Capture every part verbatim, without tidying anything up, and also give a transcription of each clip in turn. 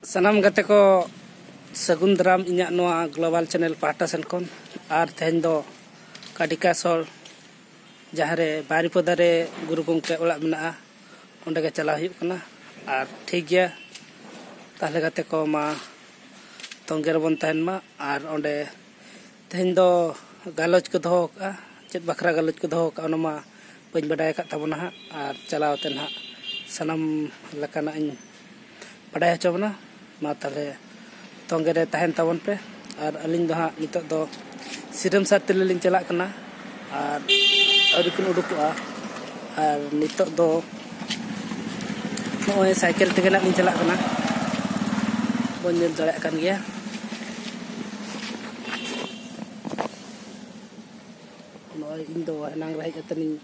ᱥᱟᱱᱟᱢ ᱜᱟᱛᱮ ᱠᱚ ᱥᱟᱹᱜᱩᱱ ᱫᱟᱨᱟᱢ ᱤᱧᱟᱹᱜ ᱱᱚᱣᱟ ᱜᱞᱳᱵᱟᱞ ᱪᱮᱱᱮᱞ ᱯᱟᱦᱴᱟ ᱥᱮᱱ ᱠᱷᱚᱱ᱾ ᱟᱨ ᱛᱮᱦᱮᱧ ᱫᱚ ᱠᱟᱰᱤᱠᱟ ᱥᱚᱲ, ᱡᱟᱦᱟᱸ ᱨᱮ ᱵᱟᱨᱤᱯᱚᱫᱟ ᱨᱮ ᱜᱩᱨᱩ ᱜᱚᱢᱠᱮ ᱚᱲᱟᱜ ᱢᱮᱱᱟᱜᱼᱟ, ᱚᱸᱰᱮ ᱜᱮ ᱪᱟᱞᱟᱣ ᱦᱩᱭᱩᱜ ᱠᱟᱱᱟ᱾ ᱟᱨ ᱴᱷᱤᱠ ᱜᱮᱭᱟ, ᱛᱟᱦᱚᱞᱮ ᱜᱟᱛᱮ ᱠᱚ, ᱢᱟ ᱛᱚᱸᱜᱮ ᱨᱮᱵᱚᱱ ᱛᱟᱦᱮᱱ ᱢᱟ᱾ ᱟᱨ ᱚᱸᱰᱮ ᱛᱮᱦᱮᱧ ᱫᱚ ᱜᱟᱞᱚᱪ ᱠᱚ ᱫᱚᱦᱚ ᱠᱟᱜᱼᱟ, ᱪᱮᱫ ᱵᱟᱠᱷᱨᱟ ᱜᱟᱞᱚᱪ ᱠᱚ ᱫᱚᱦᱚ ᱠᱟᱜᱼᱟ, ᱚᱱᱟ ᱢᱟ ᱵᱟᱹᱧ ᱵᱟᱰᱟᱭ ᱟᱠᱟᱫ ᱛᱟᱵᱚᱱᱟ ᱦᱟᱸᱜ᱾ ᱟᱨ ᱪᱟᱞᱟᱣ ᱛᱮ ᱱᱟᱦᱟᱜ ᱥᱟᱱᱟᱢ ᱞᱮᱠᱟᱱᱟᱜ ᱤᱧ ᱵᱟᱰᱟᱭ ᱦᱚᱪᱚ ᱵᱚᱱᱟ᱾ ᱢᱟ ᱛᱟᱦᱚᱞᱮ ᱛᱚᱸᱜᱮ ᱨᱮ ᱛᱟᱦᱮᱱ ᱛᱟᱵᱚᱱ ᱯᱮ᱾ ᱟᱨ ᱟᱹᱞᱤᱧ ᱫᱚ ᱦᱟᱸᱜ ᱱᱤᱛᱚᱜ ᱫᱚ ᱥᱤᱨᱟᱹᱢ ᱥᱟᱨ ᱛᱤᱞᱟᱹ ᱞᱤᱧ ᱪᱟᱞᱟᱜ ᱠᱟᱱᱟ, ᱟᱨ ᱟᱹᱣᱨᱤ ᱠᱤᱱ ᱩᱰᱩᱠᱚᱜᱼᱟ᱾ ᱟᱨ ᱱᱤᱛᱚᱜ ᱫᱚ ᱱᱚᱜᱼᱚᱭ ᱥᱟᱭᱠᱮᱞ ᱛᱮᱜᱮ ᱱᱟᱜ ᱞᱤᱧ ᱪᱟᱞᱟᱜ ᱠᱟᱱᱟ, ᱵᱚᱱ ᱧᱮᱞ ᱫᱟᱲᱮᱭᱟᱜ ᱠᱟᱱ ᱜᱮᱭᱟ᱾ ᱱᱚᱜᱼᱚᱭ ᱤᱧ ᱫᱚ ᱮᱱᱟᱝ ᱨᱮ ᱦᱮᱡ ᱠᱟᱛᱮ ᱤᱧ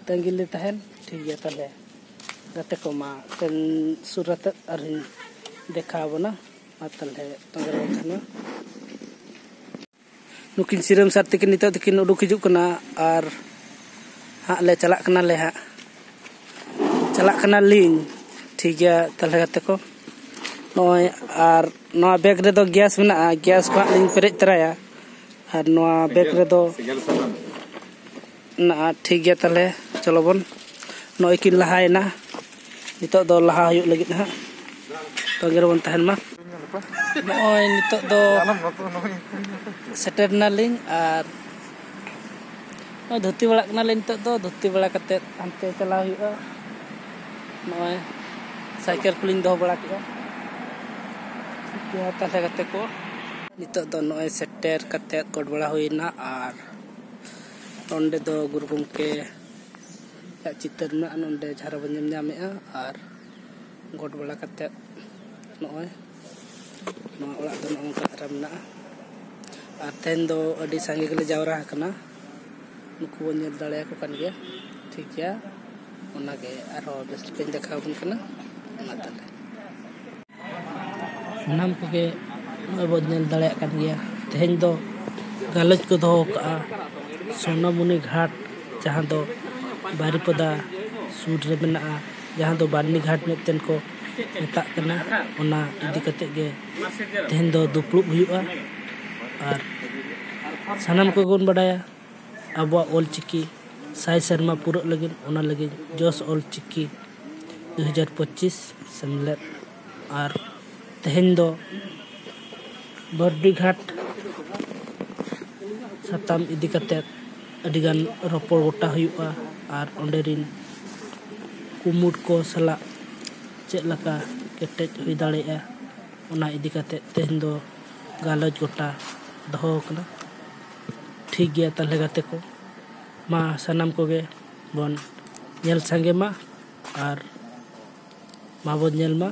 ᱛᱟᱺᱜᱤ ᱞᱮ ᱛᱟᱦᱮᱱ᱾ ᱴᱷᱤᱠ ᱜᱮᱭᱟ, ᱛᱟᱦᱚᱞᱮ ᱜᱟᱛᱮ ᱠᱚ, ᱢᱟ ᱥᱮᱱ ᱥᱩᱨ ᱟᱛᱮᱫ ᱟᱨᱦᱚᱸᱧ ᱫᱮᱠᱷᱟᱣ ᱟᱵᱚᱱᱟ᱾ ᱢᱟ ᱛᱟᱦᱚᱞᱮ ᱛᱚᱸᱜᱮ ᱨᱮᱵᱚᱱ ᱛᱟᱦᱮᱱᱟ᱾ ᱱᱩᱠᱤᱱ ᱥᱤᱨᱟᱹᱢ ᱥᱟᱨ ᱛᱤᱠᱤᱱ ᱱᱤᱛᱚᱜ ᱛᱤᱠᱤᱱ ᱩᱰᱩᱠ ᱦᱤᱡᱩᱜ ᱠᱟᱱᱟ, ᱟᱨ ᱦᱟᱸᱜ ᱞᱮ ᱪᱟᱞᱟᱜ ᱠᱟᱱᱟᱞᱮ ᱦᱟᱸᱜ, ᱪᱟᱞᱟᱜ ᱠᱟᱱᱟᱞᱤᱧ᱾ ᱴᱷᱤᱠ ᱜᱮᱭᱟ, ᱛᱟᱦᱚᱞᱮ ᱜᱟᱛᱮ ᱠᱚ, ᱱᱚᱜᱼᱚᱭ ᱟᱨ ᱱᱚᱣᱟ ᱵᱮᱜᱽ ᱨᱮᱫᱚ ᱜᱮᱥ ᱢᱮᱱᱟᱜᱼᱟ, ᱜᱮᱥ ᱠᱚ ᱦᱟᱸᱜ ᱞᱤᱧ ᱯᱮᱨᱮᱡ ᱛᱚᱨᱟᱭᱟ᱾ ᱟᱨ ᱱᱚᱣᱟ ᱵᱮᱜᱽ ᱨᱮᱫᱚ ᱢᱮᱱᱟᱜᱼᱟ᱾ ᱴᱷᱤᱠ ᱜᱮᱭᱟ, ᱛᱟᱦᱚᱞᱮ ᱪᱚᱞᱚ ᱵᱚᱱ, ᱱᱚᱜᱼᱚᱭ ᱠᱤᱱ ᱞᱟᱦᱟᱭᱮᱱᱟ, ᱱᱤᱛᱚᱜ ᱫᱚ ᱞᱟᱦᱟ ᱦᱩᱭᱩᱜ ᱞᱟᱹᱜᱤᱫ ᱦᱟᱸᱜ᱾ ᱛᱚᱸᱜᱮ ᱨᱮᱵᱚᱱ ᱛᱟᱦᱮᱱ ᱢᱟ᱾ ᱱᱚᱜᱼᱚᱭ ᱱᱤᱛᱚᱜ ᱫᱚ ᱥᱮᱴᱮᱨ ᱱᱟᱞᱤᱧ, ᱟᱨ ᱱᱚᱜᱼᱚᱭ ᱫᱷᱩᱛᱤ ᱵᱟᱲᱟᱜ ᱠᱟᱱᱟᱞᱤᱧ᱾ ᱱᱤᱛᱚᱜ ᱫᱚ ᱫᱷᱩᱛᱤ ᱵᱟᱲᱟ ᱠᱟᱛᱮᱫ ᱦᱟᱱᱛᱮ ᱪᱟᱞᱟᱣ ᱦᱩᱭᱩᱜᱼᱟ᱾ ᱱᱚᱜᱼᱚᱭ ᱥᱟᱭᱠᱮᱞ ᱠᱚᱞᱤᱧ ᱫᱚᱦᱚ ᱵᱟᱲᱟ ᱠᱮᱫᱼᱟ᱾ ᱴᱷᱤᱠ ᱜᱮᱭᱟ, ᱛᱟᱦᱚᱞᱮ ᱜᱟᱛᱮ ᱠᱚ, ᱱᱤᱛᱚᱜ ᱫᱚ ᱱᱚᱜᱼᱚᱭ ᱥᱮᱴᱮᱨ ᱠᱟᱛᱮᱫ ᱜᱚᱰ ᱵᱟᱲᱟ ᱦᱩᱭᱱᱟ᱾ ᱟᱨ ᱱᱚᱸᱰᱮ ᱫᱚ ᱜᱩᱨᱩ ᱜᱚᱢᱠᱮᱭᱟᱜ ᱪᱤᱛᱟᱹᱨ ᱢᱮᱱᱟᱜᱼᱟ, ᱱᱚᱸᱰᱮ ᱡᱟᱦᱟᱸ ᱨᱮᱵᱚᱱ ᱧᱮᱞ ᱧᱟᱢᱮᱫᱼᱟ᱾ ᱟᱨ ᱜᱚᱰ ᱵᱟᱲᱟ ᱠᱟᱛᱮᱫ ᱱᱚᱜᱼᱚᱭ ᱱᱚᱣᱟ ᱚᱲᱟᱜ ᱫᱚ ᱱᱚᱜᱼᱚ ᱱᱚᱝᱠᱟ ᱫᱷᱟᱨᱟ ᱢᱮᱱᱟᱜᱼᱟ᱾ ᱟᱨ ᱛᱮᱦᱮᱧ ᱫᱚ ᱟᱹᱰᱤ ᱥᱟᱸᱜᱮ ᱜᱮᱞᱮ ᱡᱟᱣᱨᱟ ᱟᱠᱟᱱᱟ, ᱱᱩᱠᱩ ᱵᱚᱱ ᱧᱮᱞ ᱫᱟᱲᱮᱭᱟᱠᱚ ᱠᱟᱱ ᱜᱮᱭᱟ᱾ ᱴᱷᱤᱠ ᱜᱮᱭᱟ, ᱚᱱᱟᱜᱮ ᱟᱨᱦᱚᱸ ᱵᱮᱥ ᱞᱮᱠᱟᱧ ᱫᱮᱠᱷᱟᱣ ᱟᱵᱚᱱ ᱠᱟᱱᱟ᱾ ᱢᱟ ᱛᱟᱦᱚᱞᱮ᱾ ᱥᱟᱱᱟᱢ ᱠᱚᱜᱮ ᱱᱚᱜᱼᱚᱭ ᱵᱚᱱ ᱧᱮᱞ ᱫᱟᱲᱮᱭᱟᱜ ᱠᱟᱱ ᱜᱮᱭᱟ, ᱛᱮᱦᱮᱧ ᱫᱚ ᱜᱟᱞᱚᱪ ᱠᱚ ᱫᱚᱦᱚ ᱠᱟᱜᱼᱟ ᱥᱳᱱᱟᱢᱩᱱᱤ ᱜᱷᱟᱴ, ᱡᱟᱦᱟᱸ ᱫᱚ ᱵᱟᱨᱤᱯᱚᱫᱟ ᱥᱩᱨ ᱨᱮ ᱢᱮᱱᱟᱜᱼᱟ, ᱡᱟᱦᱟᱸ ᱫᱚ ᱵᱟᱨᱱᱤ ᱜᱷᱟᱴ ᱢᱮᱱᱛᱮ ᱠᱚ ᱢᱮᱛᱟᱜ ᱠᱟᱱᱟ, ᱚᱱᱟ ᱤᱫᱤ ᱠᱟᱛᱮ ᱜᱮ ᱛᱮᱦᱮᱧ ᱫᱚ ᱫᱩᱯᱲᱩᱵ ᱦᱩᱭᱩᱜᱼᱟ᱾ ᱟᱨ ᱥᱟᱱᱟᱢ ᱠᱚᱜᱮ ᱵᱚᱱ ᱵᱟᱰᱟᱭᱟ, ᱟᱵᱚᱣᱟᱜ ᱚᱞᱪᱤᱠᱤ ᱥᱟᱭ ᱥᱮᱨᱢᱟ ᱯᱩᱨᱟᱹᱜ ᱞᱟᱹᱜᱤᱫ, ᱚᱱᱟ ᱞᱟᱹᱜᱤᱫ ᱡᱚᱥ ᱚᱞᱪᱤᱠᱤ ᱫᱩ ᱦᱟᱡᱟᱨ ᱯᱚᱸᱪᱤᱥ ᱥᱮᱢᱞᱮᱫ᱾ ᱟᱨ ᱛᱮᱦᱮᱧ ᱫᱚ ᱵᱟᱹᱨᱰᱤᱜᱷᱟᱴ ᱥᱟᱛᱟᱢ ᱤᱫᱤ ᱠᱟᱛᱮ ᱟᱹᱰᱤᱜᱟᱱ ᱨᱚᱯᱚᱲ ᱜᱚᱴᱟ ᱦᱩᱭᱩᱜᱼᱟ᱾ ᱟᱨ ᱚᱸᱰᱮ ᱨᱤᱱ ᱠᱩᱢᱩᱴ ᱠᱚ ᱥᱟᱞᱟᱜ ᱪᱮᱫ ᱞᱮᱠᱟ ᱠᱮᱴᱮᱡ ᱦᱩᱭ ᱫᱟᱲᱮᱭᱟᱜᱼᱟ, ᱚᱱᱟ ᱤᱫᱤ ᱠᱟᱛᱮ ᱛᱮᱦᱮᱧ ᱫᱚ ᱜᱟᱞᱚᱪ ᱜᱚᱴᱟ ᱫᱚᱦᱚ ᱟᱠᱟᱱᱟ᱾ ᱴᱷᱤᱠ ᱜᱮᱭᱟ ᱛᱟᱦᱚᱞᱮ ᱜᱟᱛᱮ ᱠᱚ, ᱢᱟ ᱥᱟᱱᱟᱢ ᱠᱚᱜᱮ ᱵᱚᱱ ᱧᱮᱞ ᱥᱟᱸᱜᱮ ᱢᱟ ᱟᱨ ᱢᱟᱵᱚᱱ ᱧᱮᱞ ᱢᱟ᱾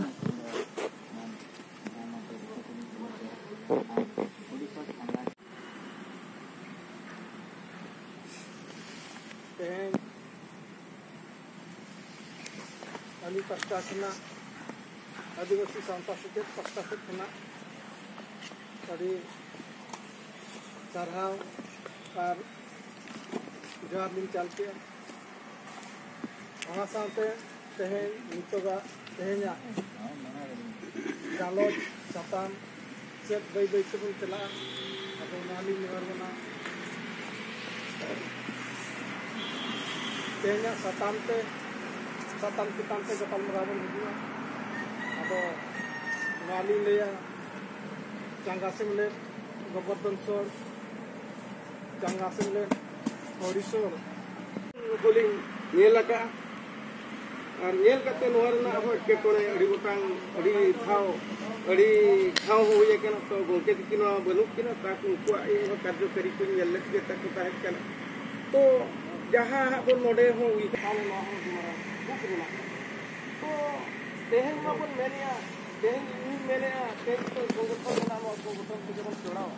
ᱛᱮᱦᱮᱧ ᱟᱹᱞᱤᱧ ᱯᱟᱥᱴᱟ ᱠᱷᱚᱱᱟᱜ, ᱟᱹᱫᱤᱵᱟᱹᱥᱤ ᱥᱟᱶᱛᱟ ᱥᱮᱪᱮᱫ ᱯᱟᱥᱴᱟ ᱥᱮᱫ ᱠᱷᱚᱱᱟᱜ ᱟᱹᱰᱤ ᱥᱟᱨᱦᱟᱣ ᱟᱨ ᱡᱚᱦᱟᱨ ᱞᱤᱧ ᱪᱟᱞ ᱠᱮᱜᱼᱟ᱾ ᱚᱱᱟ ᱥᱟᱶᱛᱮ ᱛᱮᱦᱮᱧ ᱱᱤᱛᱚᱜᱟᱜ ᱛᱮᱦᱮᱧᱟᱜ ᱜᱟᱞᱚᱪ ᱥᱟᱛᱟᱢ ᱪᱮᱫ ᱵᱟᱹᱭ ᱵᱟᱹᱭ ᱛᱮᱵᱚᱱ ᱪᱟᱞᱟᱜᱼᱟ᱾ ᱟᱫᱚ ᱱᱚᱣᱟ ᱞᱤᱧ ᱱᱮᱦᱚᱨ ᱵᱚᱱᱟ, ᱛᱮᱦᱮᱧᱟᱜ ᱥᱟᱛᱟᱢ ᱛᱮ, ᱥᱟᱛᱟᱢ ᱪᱮᱛᱟᱱ ᱛᱮ ᱜᱟᱯᱟᱞᱢᱟᱨᱟᱣ ᱵᱚᱱ ᱦᱤᱡᱩᱜᱼᱟ᱾ ᱟᱫᱚ ᱱᱚᱣᱟ ᱞᱤᱧ ᱞᱟᱹᱭᱟ, ᱪᱟᱸᱜᱟ ᱥᱮᱢᱞᱮᱫ ᱜᱳᱵᱚᱨᱫᱷᱚᱱ ᱥᱚᱨ, ᱪᱟᱸᱜᱟ ᱥᱮᱢᱞᱮᱫ ᱦᱚᱨᱤᱥᱚᱨ ᱠᱚᱞᱤᱧ ᱧᱮᱞ ᱟᱠᱟᱫᱼᱟ᱾ ᱟᱨ ᱧᱮᱞ ᱠᱟᱛᱮ ᱱᱚᱣᱟ ᱨᱮᱱᱟᱜ ᱦᱚᱸ ᱮᱴᱠᱮᱴᱚᱬᱮ ᱟᱹᱰᱤ ᱜᱚᱴᱟᱝ, ᱟᱹᱰᱤ ᱫᱷᱟᱣ, ᱟᱹᱰᱤ ᱫᱷᱟᱣ ᱦᱚᱸ ᱦᱩᱭ ᱟᱠᱟᱱᱟ᱾ ᱛᱚ ᱜᱚᱢᱠᱮ ᱛᱤᱠᱤᱱ ᱱᱚᱣᱟ ᱵᱟᱹᱱᱩᱜ ᱠᱤᱱᱟ, ᱛᱟᱠᱚ ᱩᱱᱠᱩᱣᱟᱜ ᱤᱧ ᱦᱚᱸ ᱠᱟᱨᱡᱚᱠᱟᱨᱤ ᱠᱚᱧ ᱧᱮᱞ ᱞᱮᱫ ᱜᱮ, ᱛᱟᱠᱚ ᱛᱟᱦᱮᱸ ᱠᱟᱱᱟ᱾ ᱛᱚ ᱡᱟᱦᱟᱸ ᱦᱟᱸᱜ ᱵᱚᱱ ᱱᱚᱰᱮ ᱦᱚᱸ ᱩᱭᱦᱟᱹᱨ ᱱᱚᱣᱟ ᱦᱚᱸ ᱟᱹᱰᱤ ᱢᱟᱨᱟᱝ ᱫᱩᱠ ᱨᱮᱱᱟᱜ ᱠᱟᱛᱷᱟ᱾ ᱛᱚ ᱛᱮᱦᱮᱧ ᱢᱟᱵᱚᱱ ᱢᱮᱱᱮᱜᱼᱟ, ᱛᱮᱦᱮᱧ ᱤᱧᱤᱧ ᱢᱮᱱᱮᱜᱼᱟ, ᱛᱮᱦᱮᱧ ᱛᱚ ᱥᱚᱝᱜᱚᱴᱷᱚᱱ ᱢᱮᱱᱟᱜᱼᱟ, ᱱᱚᱣᱟ ᱥᱚᱝᱜᱚᱴᱷᱚᱱ ᱛᱮᱜᱮ ᱵᱚᱱ ᱡᱚᱲᱟᱣᱟ᱾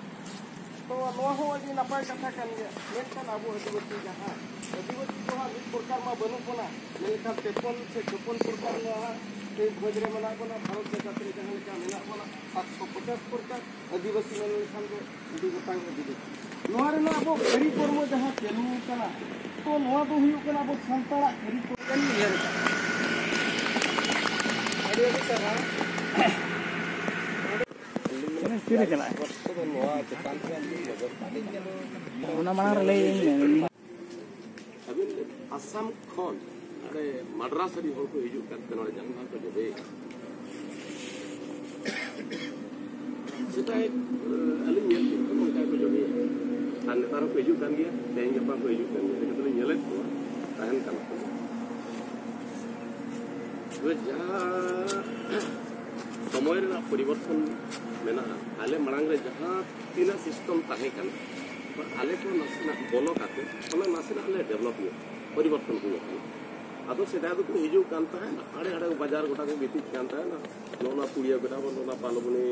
ᱛᱚ ᱱᱚᱣᱟ ᱦᱚᱸ ᱟᱹᱰᱤ ᱱᱟᱯᱟᱭ ᱠᱟᱛᱷᱟ ᱠᱟᱱ ᱜᱮᱭᱟ, ᱢᱮᱱᱠᱷᱟᱱ ᱟᱵᱚ ᱟᱹᱫᱤᱵᱟᱹᱥᱤ ᱡᱟᱦᱟᱸ, ᱟᱹᱫᱤᱵᱟᱹᱥᱤ ᱫᱚ ᱦᱟᱸᱜ ᱢᱤᱫ ᱯᱨᱚᱠᱟᱨ ᱢᱟ ᱵᱟᱹᱱᱩᱜ ᱵᱚᱱᱟ, ᱢᱮᱱᱠᱷᱟᱱ ᱛᱮᱯᱚᱱ ᱥᱮ ᱪᱚᱯᱚᱱ ᱯᱨᱚᱠᱟᱨ ᱱᱚᱣᱟ ᱦᱟᱸᱜ ᱛᱮᱦᱮᱧ ᱵᱷᱚᱸᱡᱽ ᱨᱮ ᱢᱮᱱᱟᱜ ᱵᱚᱱᱟ, ᱵᱷᱟᱨᱚᱛ ᱡᱟᱠᱟᱛ ᱨᱮ ᱡᱟᱦᱟᱸ ᱞᱮᱠᱟ ᱢᱮᱱᱟᱜ ᱵᱚᱱᱟ, ᱥᱟᱛᱥᱚ ᱯᱚᱪᱟᱥ ᱯᱨᱚᱠᱟᱨ ᱟᱹᱫᱤᱵᱟᱹᱥᱤ ᱢᱮᱱ ᱞᱮᱠᱷᱟᱱ ᱫᱚ ᱟᱹᱰᱤ ᱜᱚᱴᱟᱝ ᱟᱹᱫᱤᱵᱟᱹᱥᱤ᱾ ᱱᱚᱣᱟ ᱨᱮᱱᱟᱜ ᱟᱵᱚ ᱠᱟᱹᱨᱤ ᱠᱚᱨᱢᱚ ᱡᱟᱦᱟᱸ ᱪᱟᱹᱞᱩ ᱟᱠᱟᱱᱟ, ᱛᱚ ᱱᱚᱣᱟ ᱫᱚ ᱦᱩᱭᱩᱜ ᱠᱟᱱᱟ ᱟᱵᱚ ᱥᱟᱱᱛᱟᱲᱟᱜ ᱠᱟᱹᱨᱤ ᱠᱚᱨᱢᱚ᱾ ᱟᱹᱰᱤ ᱛᱤᱨᱮ ᱪᱟᱞᱟᱜᱼᱟ? ᱚᱱᱟ ᱢᱟᱲᱟᱝ ᱨᱮ ᱞᱟᱹᱭ ᱟᱹᱧ ᱢᱮ᱾ ᱟᱹᱵᱤᱱ ᱟᱥᱟᱢ ᱠᱷᱚᱱ ᱱᱚᱰᱮ ᱢᱟᱰᱨᱟᱥ ᱨᱤᱱ ᱦᱚᱲ ᱠᱚ ᱦᱤᱡᱩᱜ ᱠᱟᱱ ᱛᱮ ᱱᱚᱰᱮ ᱡᱟᱱᱣᱟᱨ ᱠᱚ ᱡᱚᱵᱮᱭᱮᱫᱼᱟ᱾ ᱥᱮᱫᱟᱭ, ᱟᱹᱞᱤᱧ ᱧᱮᱞ ᱠᱮᱫ ᱠᱚᱣᱟ ᱚᱱᱠᱟ ᱠᱚ ᱡᱚᱵᱮᱭᱮᱫᱼᱟ᱾ ᱟᱨ ᱱᱮᱛᱟᱨ ᱦᱚᱸᱠᱚ ᱦᱤᱡᱩᱜ ᱠᱟᱱ ᱜᱮᱭᱟ, ᱛᱮᱦᱮᱧ ᱜᱟᱯᱟ ᱠᱚ ᱦᱤᱡᱩᱜ ᱠᱟᱱ ᱜᱮᱭᱟ, ᱞᱮᱠᱤᱱ ᱫᱚᱞᱤᱧ ᱧᱮᱞᱮᱫ ᱠᱚᱣᱟ ᱛᱟᱦᱮᱱ ᱠᱟᱱᱟ ᱠᱚ᱾ ᱛᱚᱵᱮ ᱡᱟᱦᱟᱸ ᱥᱚᱢᱚᱭ ᱨᱮᱱᱟᱜ ᱯᱚᱨᱤᱵᱚᱨᱛᱚᱱ ᱢᱮᱱᱟᱜᱼᱟ, ᱟᱞᱮ ᱢᱟᱲᱟᱝ ᱨᱮ ᱡᱟᱦᱟᱸ ᱛᱤᱱᱟᱹᱜ ᱥᱤᱥᱴᱮᱢ ᱛᱟᱦᱮᱸ ᱠᱟᱱᱟ, ᱟᱞᱮ ᱠᱚ ᱱᱟᱥᱮᱱᱟᱜ ᱵᱚᱞᱚ ᱠᱟᱛᱮ ᱚᱱᱟ ᱱᱟᱥᱮᱱᱟᱜ ᱞᱮ ᱰᱮᱵᱷᱞᱚᱯ ᱧᱚᱜ, ᱯᱚᱨᱤᱵᱚᱨᱛᱚᱱ ᱦᱩᱭ ᱟᱠᱟᱱᱟ᱾ ᱟᱫᱚ ᱥᱮᱫᱟᱭ ᱫᱚᱠᱚ ᱦᱤᱡᱩᱜ ᱠᱟᱱ ᱛᱟᱦᱮᱸᱫ, ᱟᱲᱮ ᱟᱲᱮ ᱵᱟᱡᱟᱨ ᱜᱚᱴᱟ ᱠᱚ ᱜᱤᱛᱤᱡ ᱠᱟᱱ ᱛᱟᱦᱮᱸᱫ, ᱱᱚᱜᱼᱚ ᱱᱚᱣᱟ ᱯᱩᱲᱤᱭᱟᱹ ᱜᱚᱰᱟ ᱵᱚᱱ, ᱱᱚᱣᱟ ᱯᱟᱞᱚᱵᱚᱱᱤ,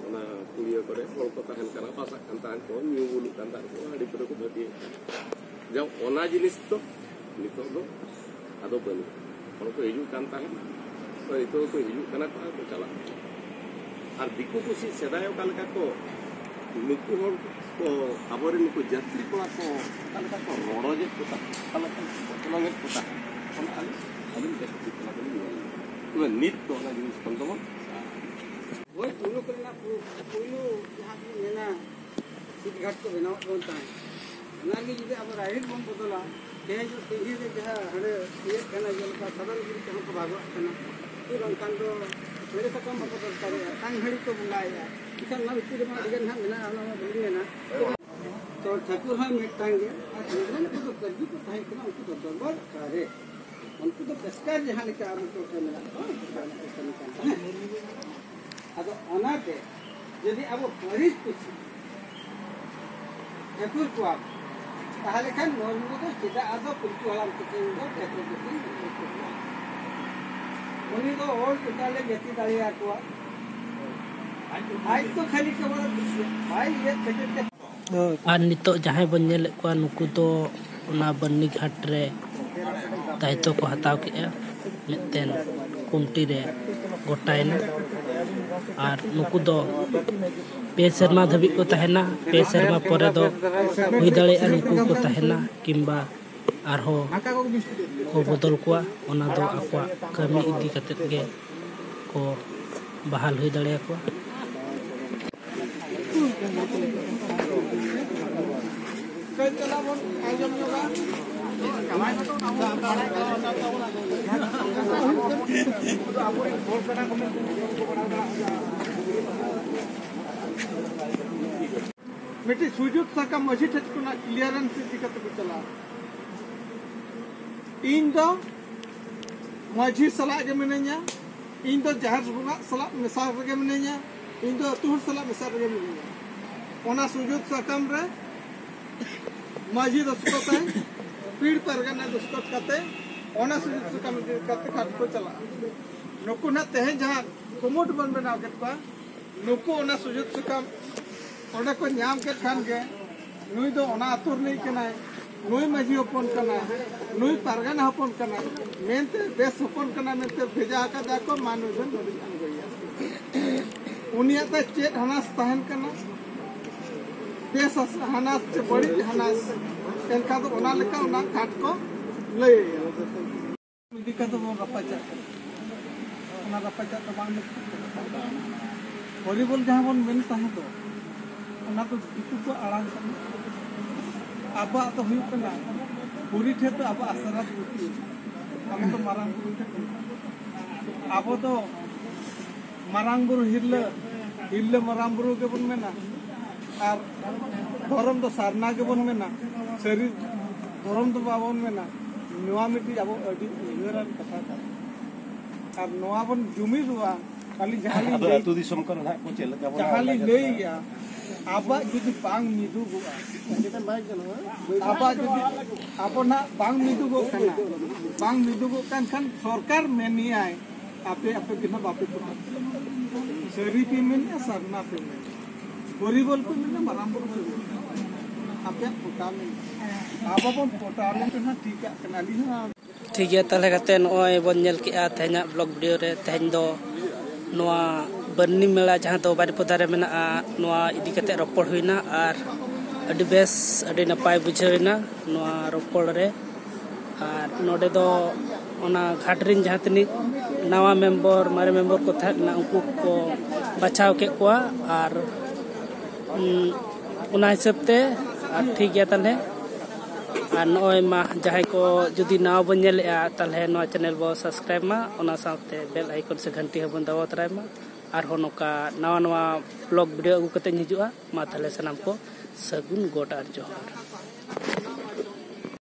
ᱚᱱᱟ ᱯᱩᱲᱤᱭᱟᱹ ᱠᱚᱨᱮ ᱦᱚᱲ ᱠᱚ ᱛᱟᱦᱮᱱ ᱠᱟᱱᱟ, ᱵᱟᱥᱟᱜ ᱠᱟᱱ ᱛᱟᱦᱮᱸᱫ ᱠᱚ, ᱧᱩ ᱵᱩᱞᱩᱜ ᱠᱟᱱ ᱛᱟᱦᱮᱸᱫ ᱠᱚ, ᱦᱟᱺᱰᱤ ᱯᱟᱹᱣᱨᱟᱹ ᱠᱚ ᱵᱷᱟᱹᱜᱤᱭᱮᱫ ᱛᱟᱦᱮᱸᱫ᱾ ᱡᱟ ᱚᱱᱟ ᱡᱤᱱᱤᱥ ᱫᱚ ᱱᱤᱛᱚᱜ ᱫᱚ ᱟᱫᱚ ᱵᱟᱹᱱᱩᱜᱼᱟ᱾ ᱦᱚᱲ ᱠᱚ ᱦᱤᱡᱩᱜ ᱠᱟᱱ ᱛᱟᱦᱮᱸᱫ, ᱛᱚ ᱱᱤᱛᱚᱜ ᱫᱚᱠᱚ ᱦᱤᱡᱩᱜ ᱠᱟᱱᱟ ᱠᱚ ᱟᱨ ᱠᱚ ᱪᱟᱞᱟᱜ ᱠᱟᱱᱟ᱾ ᱟᱨ ᱫᱤᱠᱩ ᱯᱩᱥᱤ ᱥᱮᱫᱟᱭ ᱚᱠᱟ ᱞᱮᱠᱟ ᱠᱚ, ᱱᱩᱠᱩ ᱦᱚᱲ ᱠᱚ, ᱟᱵᱚᱨᱮᱱ ᱱᱩᱠᱩ ᱡᱟᱹᱛᱨᱤ ᱠᱚᱲᱟ ᱠᱚ ᱚᱠᱟ ᱞᱮᱠᱟ ᱠᱚ ᱨᱚᱰᱚᱡᱮᱫ ᱠᱚ ᱛᱟᱦᱮᱸᱫ, ᱚᱠᱟ ᱞᱮᱠᱟ ᱠᱚ ᱠᱚᱪᱞᱚᱝᱮᱫ ᱠᱚ ᱛᱟᱦᱮᱸᱫ, ᱚᱱᱟ ᱟᱹᱞᱤᱧ, ᱟᱹᱞᱤᱧ ᱡᱟᱹᱥᱛᱤ ᱚᱱᱟ ᱫᱚᱞᱤᱧ ᱧᱮᱞ ᱠᱮᱫᱟ᱾ ᱛᱚᱵᱮ ᱱᱤᱛ ᱫᱚ ᱚᱱᱟ ᱡᱤᱱᱤᱥ ᱠᱷᱚᱱ ᱫᱚᱵᱚᱱ ᱦᱳᱭ, ᱯᱳᱭᱞᱳ ᱠᱚᱨᱮᱱᱟᱜ ᱯᱳ-, ᱯᱳᱭᱞᱳ ᱡᱟᱦᱟᱸ ᱵᱚᱱ ᱢᱮᱱᱟ, ᱥᱤᱴ ᱜᱷᱟᱴ ᱠᱚ ᱵᱮᱱᱟᱣᱟᱜ ᱵᱚᱱ ᱛᱟᱦᱮᱸᱫ, ᱚᱱᱟ ᱜᱮ ᱡᱩᱫᱤ ᱟᱵᱚ ᱨᱟᱭᱨᱤᱛ ᱵᱚᱱ ᱵᱚᱫᱚᱞᱟ, ᱛᱮᱦᱮᱧ ᱫᱚ ᱥᱤᱸᱫᱷᱤ ᱨᱮ ᱡᱟᱦᱟᱸ ᱦᱟᱸᱰᱮ ᱤᱭᱟᱹᱜ ᱠᱟᱱᱟ, ᱡᱮᱞᱮᱠᱟ ᱥᱟᱫᱚᱢ ᱜᱤᱨᱤ ᱛᱮᱦᱚᱸ ᱠᱚ ᱵᱷᱟᱜᱚᱜ ᱠᱟᱱᱟ, ᱠᱤ ᱵᱟᱝᱠᱷᱟᱱ ᱫᱚ ᱢᱮᱲᱮ ᱥᱟᱠᱟᱢ ᱵᱟᱠᱚ ᱫᱚᱨᱠᱟᱨᱮᱜᱼᱟ, ᱛᱟᱝ ᱦᱟᱺᱰᱤ ᱠᱚ ᱵᱚᱸᱜᱟᱭᱮᱜᱼᱟ᱾ ᱮᱱᱠᱷᱟᱱ ᱚᱱᱟ ᱵᱷᱤᱛᱤᱨ ᱨᱮᱢᱟ ᱟᱹᱰᱤ ᱜᱟᱱ ᱦᱟᱸᱜ ᱢᱮᱱᱟᱜᱼᱟ, ᱚᱱᱟ ᱢᱟ ᱵᱟᱹᱞᱤᱧ ᱢᱮᱱᱟ᱾ ᱛᱚ ᱴᱷᱟᱹᱠᱩᱨ ᱦᱚᱸ ᱢᱤᱫᱴᱟᱝ ᱜᱮ, ᱟᱨ ᱩᱱᱠᱩ ᱫᱚ ᱠᱟᱹᱨᱡᱩ ᱠᱚ ᱛᱟᱦᱮᱸ ᱠᱟᱱᱟ, ᱩᱱᱠᱩ ᱫᱚ ᱫᱚᱨᱵᱟᱨ ᱚᱠᱟᱨᱮ? ᱩᱱᱠᱩ ᱫᱚ ᱯᱮᱥᱠᱟᱨ ᱡᱟᱦᱟᱸ ᱞᱮᱠᱟ ᱟᱵᱚ ᱠᱚ ᱢᱮᱱᱟᱜ ᱠᱚᱣᱟ, ᱩᱱᱠᱩ ᱫᱚ ᱚᱱᱟ ᱠᱚ ᱠᱟᱹᱢᱤ ᱠᱟᱱ ᱛᱟᱦᱮᱸᱫ᱾ ᱟᱫᱚ ᱚᱱᱟᱛᱮ ᱡᱩᱫᱤ ᱟᱵᱚ ᱯᱟᱹᱨᱤᱥ ᱯᱤᱪᱷᱤ ᱴᱷᱟᱹᱠᱩᱨ ᱠᱚᱣᱟ, ᱛᱟᱦᱚᱞᱮ ᱠᱷᱟᱱ ᱱᱚᱣᱟ ᱫᱚ ᱪᱮᱫᱟᱜ ᱟᱫᱚ ᱯᱤᱞᱪᱩ ᱦᱟᱲᱟᱢ ᱛᱟᱹᱠᱤᱱ ᱫᱚ ᱴᱷᱟᱹᱠᱩᱨ ᱫᱚᱠᱤᱱ ᱴᱷᱟᱹᱠᱩᱨ ᱠᱚᱣᱟ? ᱩᱱᱤ ᱫᱚ ᱚᱞ ᱴᱚᱴᱷᱟ ᱞᱮ ᱡᱟᱹᱛᱤ ᱫᱟᱲᱮᱭᱟᱠᱚᱣᱟ᱾ ᱟᱡ ᱫᱚ ᱠᱷᱟᱹᱞᱤ ᱠᱮᱵᱚᱞ ᱵᱟᱭ ᱤᱭᱟᱹ ᱠᱷᱟᱹᱛᱤᱨ ᱛᱮ ᱟᱨ ᱱᱤᱛᱚᱜ ᱡᱟᱦᱟᱸᱭ ᱵᱚᱱ ᱧᱮᱞᱮᱫ ᱠᱚᱣᱟ, ᱱᱩᱠᱩ ᱫᱚ ᱚᱱᱟ ᱵᱟᱹᱨᱱᱤ ᱜᱷᱟᱴ ᱨᱮ ᱫᱟᱭᱤᱛᱛᱚ ᱠᱚ ᱦᱟᱛᱟᱣ ᱠᱮᱜᱼᱟ, ᱢᱤᱫᱴᱮᱱ ᱠᱚᱢᱤᱴᱤ ᱨᱮ ᱜᱚᱴᱟᱭᱮᱱᱟ᱾ ᱟᱨ ᱱᱩᱠᱩ ᱫᱚ ᱯᱮ ᱥᱮᱨᱢᱟ ᱫᱷᱟᱹᱵᱤᱡ ᱠᱚ ᱛᱟᱦᱮᱱᱟ᱾ ᱯᱮ ᱥᱮᱨᱢᱟ ᱯᱚᱨᱮ ᱫᱚ ᱦᱩᱭ ᱫᱟᱲᱮᱭᱟᱜᱼᱟ ᱱᱩᱠᱩ ᱠᱚ ᱛᱟᱦᱮᱱᱟ, ᱠᱤᱝᱵᱟ ᱟᱨᱦᱚᱸ ᱠᱚ ᱵᱚᱫᱚᱞ ᱠᱚᱣᱟ᱾ ᱚᱱᱟ ᱫᱚ ᱟᱠᱚᱣᱟᱜ ᱠᱟᱹᱢᱤ ᱤᱫᱤ ᱠᱟᱛᱮᱫ ᱜᱮ ᱠᱚ ᱵᱟᱦᱟᱞ ᱦᱩᱭ ᱫᱟᱲᱮᱭᱟᱠᱚᱣᱟ᱾ ᱢᱤᱫᱴᱤᱡ ᱥᱩᱡᱩᱛ ᱥᱟᱠᱟᱢ ᱢᱟᱹᱡᱷᱤ ᱴᱷᱮᱱ ᱠᱷᱚᱱᱟᱜ ᱠᱞᱤᱭᱟᱨᱮᱱᱥ ᱤᱫᱤ ᱠᱟᱛᱮ ᱠᱚ ᱪᱟᱞᱟᱜᱼᱟ᱾ ᱤᱧ ᱫᱚ ᱢᱟᱹᱡᱷᱤ ᱥᱟᱞᱟᱜ ᱜᱮ ᱢᱤᱱᱟᱹᱧᱟ, ᱤᱧ ᱫᱚ ᱡᱟᱦᱮᱨ ᱵᱚᱸᱜᱟ ᱥᱟᱞᱟᱜ ᱢᱮᱥᱟ ᱨᱮᱜᱮ ᱢᱤᱱᱟᱹᱧᱟ, ᱤᱧ ᱫᱚ ᱟᱹᱛᱩ ᱦᱚᱲ ᱥᱟᱞᱟᱜ ᱢᱮᱥᱟ ᱨᱮᱜᱮ ᱢᱤᱱᱟᱹᱧᱟ᱾ ᱚᱱᱟ ᱥᱩᱡᱩᱛ ᱥᱟᱠᱟᱢ ᱨᱮ ᱢᱟᱹᱡᱷᱤ ᱫᱚᱥᱠᱚᱛᱟᱭ, ᱯᱤᱲ ᱯᱟᱨᱜᱟᱱᱟ ᱫᱚᱥᱠᱚᱛ ᱠᱟᱛᱮ ᱚᱱᱟ ᱥᱩᱡᱩᱛ ᱥᱟᱠᱟᱢ ᱤᱫᱤ ᱠᱟᱛᱮ ᱜᱷᱟᱴ ᱠᱚ ᱪᱟᱞᱟᱜᱼᱟ᱾ ᱱᱩᱠᱩ ᱱᱟᱜ ᱛᱮᱦᱮᱧ ᱡᱟᱦᱟᱸ ᱠᱩᱢᱩᱴ ᱵᱚᱱ ᱵᱮᱱᱟᱣ ᱠᱮᱫ ᱠᱚᱣᱟ, ᱱᱩᱠᱩ ᱚᱱᱟ ᱥᱩᱡᱩᱛ ᱥᱟᱠᱟᱢ ᱚᱸᱰᱮ ᱠᱚ ᱧᱟᱢ ᱠᱮᱫ ᱠᱷᱟᱱ ᱜᱮ, ᱱᱩᱭ ᱫᱚ ᱚᱱᱟ ᱟᱹᱛᱩ ᱨᱤᱱᱤᱡ ᱠᱟᱱᱟᱭ, ᱱᱩᱭ ᱢᱟᱹᱡᱷᱤ ᱦᱚᱯᱚᱱ ᱠᱟᱱᱟᱭ, ᱱᱩᱭ ᱯᱟᱨᱜᱟᱱᱟ ᱦᱚᱯᱚᱱ ᱠᱟᱱᱟᱭ ᱢᱮᱱᱛᱮ, ᱵᱮᱥ ᱦᱚᱯᱚᱱ ᱠᱟᱱᱟᱭ ᱢᱮᱱᱛᱮ ᱵᱷᱮᱡᱟ ᱟᱠᱟᱫᱟ ᱠᱚ, ᱢᱟ ᱱᱩᱭ ᱫᱚ ᱱᱩᱭ ᱟᱬᱜᱚᱭᱮᱭᱟ᱾ ᱩᱱᱤᱭᱟᱜ ᱫᱚ ᱪᱮᱫ ᱦᱟᱱᱟᱥ ᱛᱟᱦᱮᱱ ᱠᱟᱱᱟ, ᱵᱮᱥ ᱦᱟᱱᱟᱥ ᱪᱮ ᱵᱟᱹᱲᱤᱡ ᱦᱟᱱᱟᱥ, ᱮᱱᱠᱷᱟᱱ ᱫᱚ ᱚᱱᱟ ᱞᱮᱠᱟ ᱚᱱᱟ ᱠᱟᱴ ᱠᱚ ᱞᱟᱹᱭ ᱟᱭᱟ᱾ ᱤᱫᱤ ᱠᱟᱛᱮ ᱵᱚᱱ ᱨᱟᱯᱟᱪᱟᱜ ᱠᱟᱱᱟ᱾ ᱚᱱᱟ ᱨᱟᱯᱟᱪᱟᱜ ᱫᱚ ᱵᱟᱝ ᱞᱟᱹᱠᱛᱤ ᱠᱟᱱᱟ᱾ ᱦᱚᱨᱤᱵᱚᱞ ᱡᱟᱦᱟᱸ ᱵᱚᱱ ᱢᱮᱱ ᱛᱟᱦᱮᱸ ᱫᱚ, ᱚᱱᱟ ᱫᱚ ᱫᱤᱠᱩ ᱠᱚᱣᱟᱜ ᱟᱲᱟᱝ ᱠᱟᱱᱟ᱾ ᱟᱵᱚᱣᱟᱜ ᱫᱚ ᱦᱩᱭᱩᱜ ᱠᱟᱱᱟ, ᱯᱩᱨᱤ ᱴᱷᱮᱱ ᱫᱚ ᱟᱵᱚ ᱟᱥᱨᱟ ᱫᱚ ᱵᱟᱹᱪᱩᱜ᱾ ᱟᱵᱚ ᱫᱚ ᱢᱟᱨᱟᱝ ᱵᱩᱨᱩ ᱴᱷᱮᱱ ᱠᱷᱚᱱ, ᱟᱵᱚ ᱫᱚ ᱢᱟᱨᱟᱝ ᱵᱩᱨᱩ ᱦᱤᱨᱞᱟᱹ, ᱦᱤᱨᱞᱟᱹ ᱢᱟᱨᱟᱝ ᱵᱩᱨᱩ ᱜᱮᱵᱚᱱ ᱢᱮᱱᱟ᱾ ᱟᱨ ᱫᱷᱚᱨᱚᱢ ᱫᱚ ᱥᱟᱨᱱᱟ ᱜᱮᱵᱚᱱ ᱢᱮᱱᱟ, ᱥᱟᱹᱨᱤ ᱫᱷᱚᱨᱚᱢ ᱫᱚ ᱵᱟᱵᱚᱱ ᱢᱮᱱᱟ᱾ ᱱᱚᱣᱟ ᱢᱤᱫᱴᱤᱡ ᱟᱵᱚ ᱟᱹᱰᱤ ᱩᱭᱦᱟᱹᱨᱟᱱ ᱠᱟᱛᱷᱟ ᱠᱟᱱᱟ᱾ ᱟᱨ ᱱᱚᱣᱟ ᱵᱚᱱ ᱡᱩᱢᱤᱫᱚᱜᱼᱟ᱾ ᱟᱹᱞᱤᱧ ᱡᱟᱦᱟᱸ ᱞᱤᱧ ᱟᱫᱚ ᱞᱟᱹᱭ, ᱟᱹᱛᱩ ᱫᱤᱥᱚᱢ ᱠᱚᱨᱮ ᱱᱟᱦᱟᱜ ᱠᱚ ᱪᱮᱫ ᱞᱮᱠᱟ ᱵᱚᱱᱟ ᱡᱟᱦᱟᱸ ᱞᱤᱧ ᱞᱟᱹᱭᱮᱜᱼᱟ, ᱟᱵᱚᱣᱟᱜ ᱡᱩᱫᱤ ᱵᱟᱝ ᱢᱤᱫᱩᱜᱚᱜᱼᱟ, ᱟᱵᱚᱣᱟᱜ ᱡᱩᱫᱤ ᱟᱵᱚ ᱱᱟᱦᱟᱜ ᱵᱟᱝ ᱢᱤᱫᱩᱜᱚᱜ ᱠᱟᱱᱟ, ᱵᱟᱝ ᱢᱤᱫᱩᱜᱚᱜ ᱠᱟᱱ ᱠᱷᱟᱱ ᱥᱚᱨᱠᱟᱨ ᱢᱮᱱᱮᱭᱟᱭ, ᱟᱯᱮ ᱟᱯᱮ ᱜᱮ ᱱᱟᱦᱟᱜ ᱵᱟᱯᱮ ᱯᱚᱴᱟᱜ ᱠᱟᱱᱟ᱾ ᱥᱟᱹᱨᱤ ᱯᱮ ᱢᱮᱱᱮᱜᱼᱟ, ᱥᱟᱨᱱᱟ ᱯᱮ ᱢᱮᱱᱮᱜᱼᱟ, ᱦᱚᱨᱤᱵᱚᱞ ᱯᱮ ᱢᱮᱱᱮᱜᱼᱟ, ᱢᱟᱨᱟᱝ ᱵᱩᱨᱩ ᱯᱮ ᱢᱮᱱᱮᱜᱼᱟ, ᱟᱯᱮᱭᱟᱜ ᱯᱚᱴᱟᱣ ᱢᱮᱱᱟᱜᱼᱟ᱾ ᱟᱵᱚ ᱵᱚᱱ ᱯᱚᱴᱟᱣ ᱞᱮᱱᱠᱷᱟᱱ ᱦᱟᱸᱜ ᱴᱷᱤᱠᱟᱜ ᱠᱟᱱᱟ᱾ ᱟᱹᱞᱤᱧ ᱦᱚᱸ ᱴᱷᱤᱠ ᱜᱮᱭᱟ, ᱛᱟᱦᱚᱞᱮ ᱠᱟᱛᱮ ᱱᱚᱜᱼᱚᱭ ᱵᱚᱱ ᱧᱮᱞ ᱠᱮᱜᱼᱟ ᱛᱮᱦᱮᱧᱟᱜ ᱵᱞᱚᱜ ᱵᱷᱤᱰᱤᱭᱳ ᱨᱮ᱾ ᱛᱮᱦᱮᱧ ᱫᱚ ᱱᱚᱣᱟ ᱵᱟᱹᱨᱱᱤ ᱢᱮᱞᱟ ᱡᱟᱦᱟᱸ ᱫᱚ ᱵᱟᱨᱤᱯᱚᱫᱟ ᱨᱮ ᱢᱮᱱᱟᱜᱼᱟ, ᱱᱚᱣᱟ ᱤᱫᱤ ᱠᱟᱛᱮ ᱨᱚᱯᱚᱲ ᱦᱩᱭᱱᱟ ᱟᱨ ᱟᱹᱰᱤ ᱵᱮᱥ, ᱟᱹᱰᱤ ᱱᱟᱯᱟᱭ ᱵᱩᱡᱷᱟᱹᱣ ᱮᱱᱟ ᱱᱚᱣᱟ ᱨᱚᱯᱚᱲ ᱨᱮ᱾ ᱟᱨ ᱱᱚᱰᱮ ᱫᱚ ᱚᱱᱟ ᱜᱷᱟᱴ ᱨᱮᱱ ᱡᱟᱦᱟᱸ ᱛᱤᱱᱟᱹᱜ ᱱᱟᱣᱟ ᱢᱮᱢᱵᱚᱨ, ᱢᱟᱨᱮ ᱢᱮᱢᱵᱚᱨ ᱠᱚ ᱛᱟᱦᱮᱸ ᱞᱮᱱᱟ, ᱩᱱᱠᱩ ᱠᱚ ᱵᱟᱪᱷᱟᱣ ᱠᱮᱫ ᱠᱚᱣᱟ᱾ ᱟᱨ ᱩᱸ, ᱚᱱᱟ ᱦᱤᱥᱟᱹᱵ ᱛᱮ ᱟᱨ ᱴᱷᱤᱠ ᱜᱮᱭᱟ ᱛᱟᱦᱞᱮ᱾ ᱟᱨ ᱱᱚᱜᱼᱚᱭ ᱢᱟ, ᱡᱟᱦᱟᱸᱭ ᱠᱚ ᱡᱩᱫᱤ ᱱᱟᱣᱟ ᱵᱚᱱ ᱧᱮᱞᱮᱫᱼᱟ, ᱛᱟᱦᱞᱮ ᱱᱚᱣᱟ ᱪᱮᱱᱮᱞ ᱵᱚ ᱥᱟᱵᱥᱠᱨᱟᱭᱤᱵᱽ ᱢᱟ, ᱚᱱᱟ ᱥᱟᱶᱛᱮ ᱵᱮᱞ ᱟᱭᱠᱚᱱ ᱥᱮ ᱜᱷᱟᱱᱴᱤ ᱦᱚᱸᱵᱚᱱ ᱫᱟᱵᱟᱣ ᱛᱚᱨᱟᱭ ᱢᱟ᱾ ᱟᱨᱦᱚᱸ ᱱᱚᱝᱠᱟ ᱱᱟᱣᱟ ᱱᱟᱣᱟ ᱵᱞᱚᱜ ᱵᱷᱤᱰᱤᱭᱳ ᱟᱹᱜᱩ ᱠᱟᱛᱮᱧ ᱦᱤᱡᱩᱜᱼᱟ᱾ ᱢᱟ ᱛᱟᱦᱞᱮ ᱥᱟᱱᱟᱢ ᱠᱚ ᱥᱟᱹᱜᱩᱱ ᱜᱚᱰ ᱟᱨ ᱡᱚᱦᱟᱨ᱾